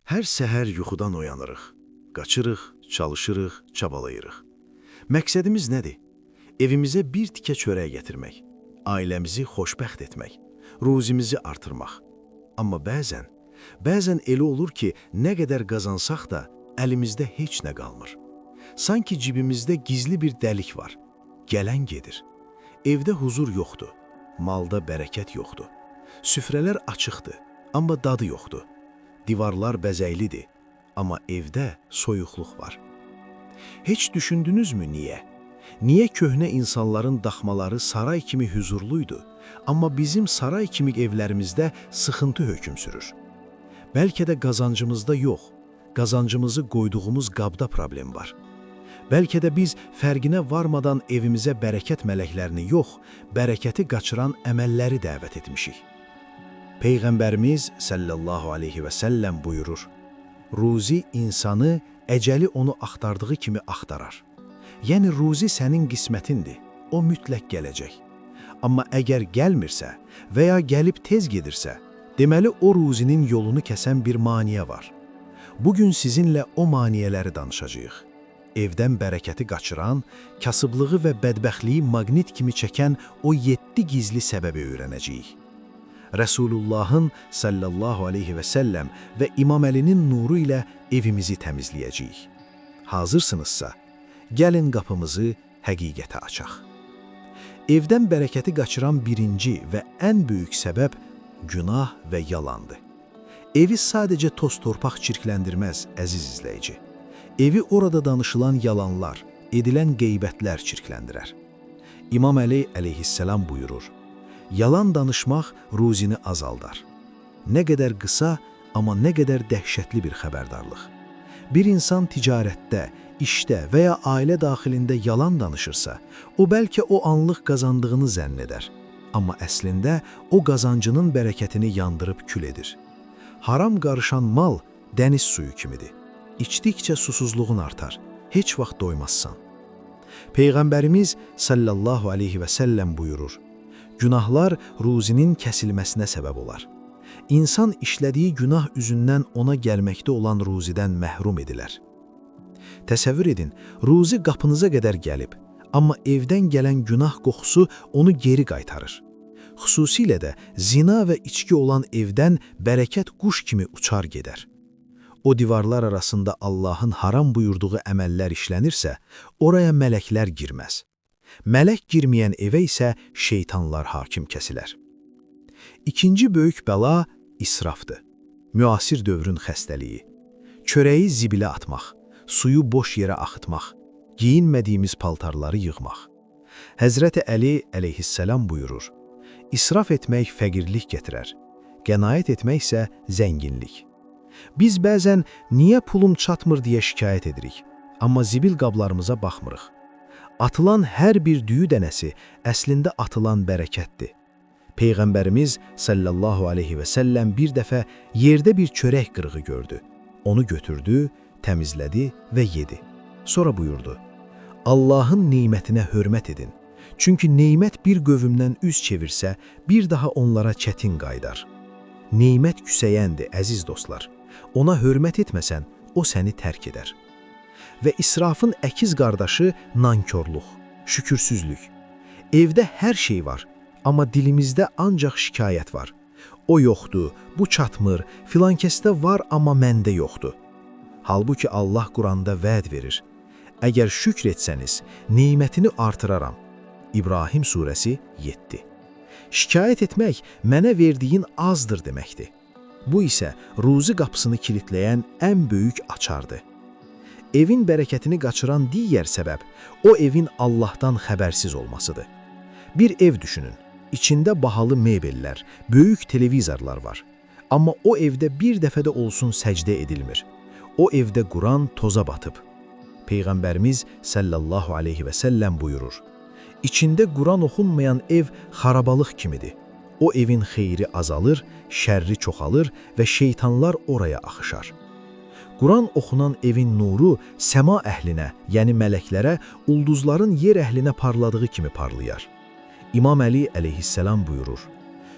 Hər səhər yuxudan oyanırıq. Qaçırıq, çalışırıq, çabalayırıq. Məqsədimiz nədir? Evimizə bir tikə çörək gətirmək, ailəmizi xoşbəxt etmək, ruzimizi artırmaq. Amma bəzən elə olur ki, nə qədər qazansaq da əlimizdə heç nə qalmır. Sanki cibimizdə gizli bir dəlik var. Gələn gedir. Evdə huzur yoxdur, malda bərəkət yoxdur. Süfrələr açıqdır, amma dadı yoxdur. Divarlar bəzəklidir, amma evdə soyuqluq var. Heç düşündünüzmü niyə? Niyə köhnə insanların daxmaları saray kimi huzurluydu, amma bizim saray kimi evlərimizdə sıxıntı hökm sürür? Bəlkə də qazancımızda yox, qazancımızı qoyduğumuz qabda problem var. Bəlkə də biz fərqinə varmadan evimizə bərəkət mələklərini yox, bərəkəti qaçıran əməlləri dəvət etmişik. Peyğəmbərimiz sallallahu aleyhi və səlləm buyurur: Ruzi insanı əcəli onu axtardığı kimi axtarar. Yəni ruzi sənin qismətindir, o mütləq gələcək. Amma əgər gəlmirsə və ya gəlib tez gedirsə, deməli o ruzinin yolunu kəsən bir maneə var. Bugün sizinlə o maneələri danışacağıq. Evdən bərəkəti qaçıran, kasıblığı və bədbəxtliyi maqnit kimi çəkən o 7 gizli səbəbi öyrənəcəyik. Rəsulullahın sallallahu aleyhi və səlləm və İmam Əlinin nuru ilə evimizi təmizləyəcəyik. Hazırsınızsa, gəlin qapımızı həqiqətə açaq. Evdən bərəkəti qaçıran birinci və ən böyük səbəb günah və yalandır. Evi sadəcə toz torpaq çirkləndirməz, əziz izləyici. Evi orada danışılan yalanlar, edilən qeybətlər çirkləndirər. İmam Əli əleyhissalam buyurur: Yalan danışmaq ruzini azaldar. Nə qədər qısa, amma nə qədər dəhşətli bir xəbərdarlıq. Bir insan ticarətdə, işdə və ya ailə daxilində yalan danışırsa, o bəlkə o anlıq qazandığını zənn edər. Amma əslində o qazancının bərəkətini yandırıb kül edir. Haram qarışan mal dəniz suyu kimidir. İçdikcə susuzluğun artar. Heç vaxt doymazsan. Peyğəmbərimiz sallallahu aleyhi və səlləm buyurur: Günahlar ruzinin kəsilməsinə səbəb olar. İnsan işlədiyi günah üzündən ona gəlməkdə olan ruzidən məhrum edilər. Təsəvvür edin, ruzi qapınıza qədər gəlib, amma evdən gələn günah qoxusu onu geri qaytarır. Xüsusilə də zina və içki olan evdən bərəkət quş kimi uçar gedər. O divarlar arasında Allahın haram buyurduğu əməllər işlənirsə, oraya mələklər girməz. Mələk girməyən evə isə şeytanlar hakim kəsilər. İkinci böyük bəla israfdır. Müasir dövrün xəstəliyi. Çörəyi zibilə atmaq, suyu boş yerə axıtmaq, giyinmədiyimiz paltarları yığmaq. Həzrəti Əli əleyhissalam buyurur: İsraf etmək fəqirlik gətirər, qənaət etmək isə zənginlik. Biz bəzən niyə pulum çatmır deyə şikayət edirik, amma zibil qablarımıza baxmırıq. Atılan hər bir düyü dənəsi əslində atılan bərəkətdir. Peyğəmbərimiz sallallahu aleyhi və səlləm bir dəfə yerdə bir çörək qırığı gördü. Onu götürdü, təmizlədi və yedi. Sonra buyurdu: Allahın nemətinə hörmət edin. Çünki nemət bir qövmdən üz çevirsə, bir daha onlara çətin qayıdar. Nemət küsəyəndir, əziz dostlar. Ona hörmət etməsən, o səni tərk edər. Və israfın əkiz qardaşı nankorluq, şükürsüzlük. Evdə hər şey var, amma dilimizdə ancaq şikayət var. O yoxdur, bu çatmır, filankəsdə var, amma məndə yoxdur. Halbuki Allah Quranda vəd verir: Əgər şükr etsəniz, nemətini artıraram. İbrahim surəsi 7. Şikayət etmək mənə verdiyin azdır deməkdir. Bu isə ruzi qapısını kilitləyən ən böyük açardır. Evin bərəkətini qaçıran digər səbəb o evin Allahdan xəbərsiz olmasıdır. Bir ev düşünün. İçində bahalı mebellər, böyük televizorlar var. Amma o evdə bir dəfə də olsun səcdə edilmir. O evdə Quran toza batıb. Peyğəmbərimiz sallallahu aleyhi və səlləm buyurur: İçində Quran oxunmayan ev xarabalıq kimidir. O evin xeyri azalır, şərri çoxalır və şeytanlar oraya axışar. Quran oxunan evin nuru səma əhlinə, yəni mələklərə, ulduzların yer əhlinə parladığı kimi parlayar. İmam Əli əleyhissalam buyurur: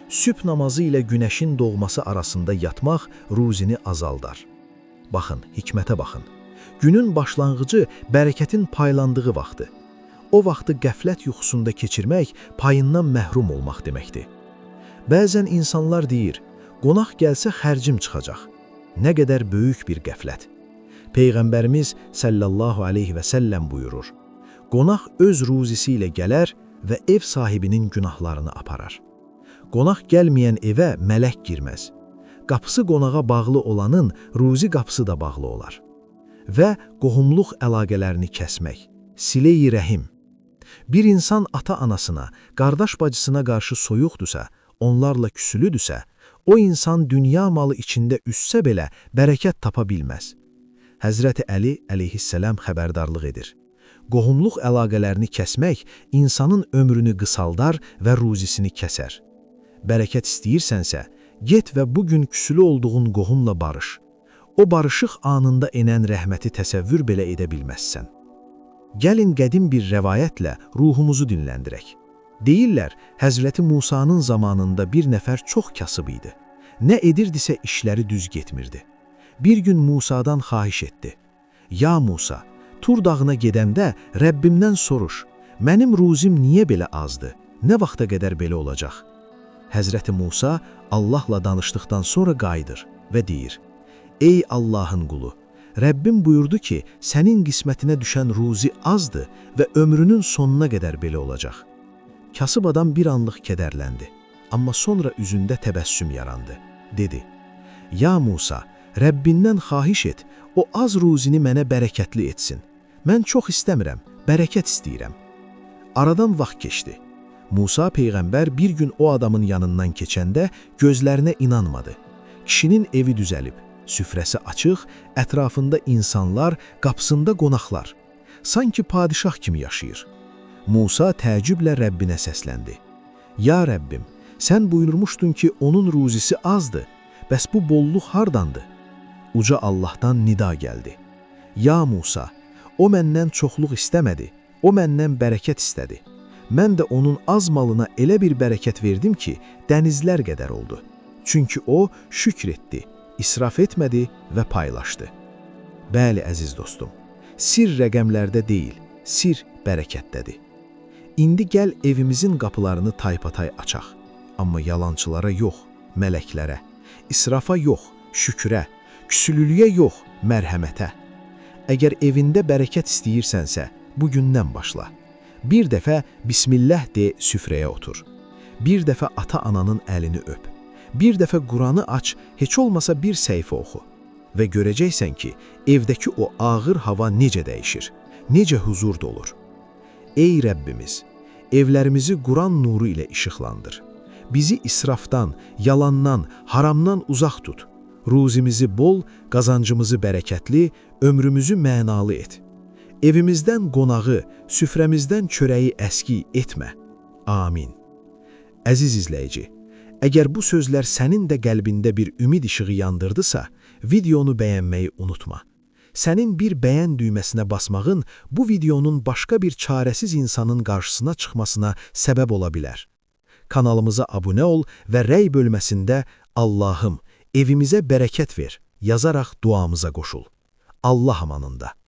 Sübh namazı ilə günəşin doğması arasında yatmaq ruzini azaldar. Baxın, hikmətə baxın. Günün başlanğıcı bərəkətin paylandığı vaxtı. O vaxtı qəflət yuxusunda keçirmək payından məhrum olmaq deməkdir. Bəzən insanlar deyir, qonaq gəlsə xərcim çıxacaq. Nə qədər böyük bir qəflət. Peyğəmbərimiz sallallahu aleyhi və səlləm buyurur, qonaq öz ruzisi ilə gələr və ev sahibinin günahlarını aparar. Qonaq gəlməyən evə mələk girməz. Qapısı qonağa bağlı olanın ruzi qapısı da bağlı olar. Və qohumluq əlaqələrini kəsmək, silə-i rəhim. Bir insan ata-anasına, qardaş bacısına qarşı soyuqdursa, onlarla küsülüdürsə, o insan dünya malı içində üssə belə bərəkət tapa bilməz. Həzrəti Əli əleyhissalam xəbərdarlıq edir. Qohumluq əlaqələrini kəsmək insanın ömrünü qısaldar və ruzisini kəsər. Bərəkət istəyirsənsə, get və bugün küsülü olduğun qohumla barış. O barışıq anında enən rəhməti təsəvvür belə edə bilməzsən. Gəlin qədim bir rəvayətlə ruhumuzu dinləndirək. Deyirlər, Həzrəti Musanın zamanında bir nəfər çox kasıb idi. Nə edirdisə işləri düz getmirdi. Bir gün Musadan xahiş etdi. Ya Musa, Tur dağına gedəndə Rəbbimdən soruş, mənim ruzim niyə belə azdı, nə vaxta qədər belə olacaq? Həzrəti Musa Allahla danışdıqdan sonra qayıdır və deyir, Ey Allahın qulu, Rəbbim buyurdu ki, sənin qismətinə düşən ruzi azdır və ömrünün sonuna qədər belə olacaq. Kasıb adam bir anlıq kədərləndi, amma sonra üzündə təbəssüm yarandı. Dedi, Ya Musa, Rəbbindən xahiş et, o az ruzini mənə bərəkətli etsin. Mən çox istəmirəm, bərəkət istəyirəm. Aradan vaxt keçdi. Musa peyğəmbər bir gün o adamın yanından keçəndə gözlərinə inanmadı. Kişinin evi düzəlib, süfrəsi açıq, ətrafında insanlar, qapısında qonaqlar. Sanki padişah kimi yaşayır. Musa təəccüblə Rəbbinə səsləndi. Ya Rəbbim, sən buyurmuşdun ki, onun ruzisi azdır. Bəs bu bolluq hardandır? Uca Allahdan nida gəldi. Ya Musa, o məndən çoxluq istəmədi, o məndən bərəkət istədi. Mən də onun az malına elə bir bərəkət verdim ki, dənizlər qədər oldu. Çünki o şükr etdi, israf etmədi və paylaşdı. Bəli, əziz dostum, sir rəqəmlərdə deyil, sir bərəkətdədir. İndi gəl evimizin qapılarını taypatay açaq. Amma yalançılara yox, mələklərə, israfa yox, şükrə, küsülülüyə yox, mərhəmətə. Əgər evində bərəkət istəyirsənsə, bugündən başla. Bir dəfə Bismillah de süfrəyə otur. Bir dəfə ata-ananın əlini öp. Bir dəfə Quranı aç, heç olmasa bir səhifə oxu. Və görəcəksən ki, evdəki o ağır hava necə dəyişir, necə huzur dolur. Ey Rəbbimiz, evlərimizi Quran nuru ilə işıqlandır. Bizi israfdan, yalandan, haramdan uzaq tut. Ruzimizi bol, qazancımızı bərəkətli, ömrümüzü mənalı et. Evimizdən qonağı, süfrəmizdən çörəyi əski etmə. Amin. Əziz izləyici, əgər bu sözlər sənin də qəlbində bir ümid işığı yandırdısa, videonu bəyənməyi unutma. Sənin bir bəyən düyməsinə basmağın bu videonun başqa bir çarəsiz insanın qarşısına çıxmasına səbəb ola bilər. Kanalımıza abunə ol və rəy bölməsində Allahım, evimizə bərəkət ver yazaraq duamıza qoşul. Allah amanında.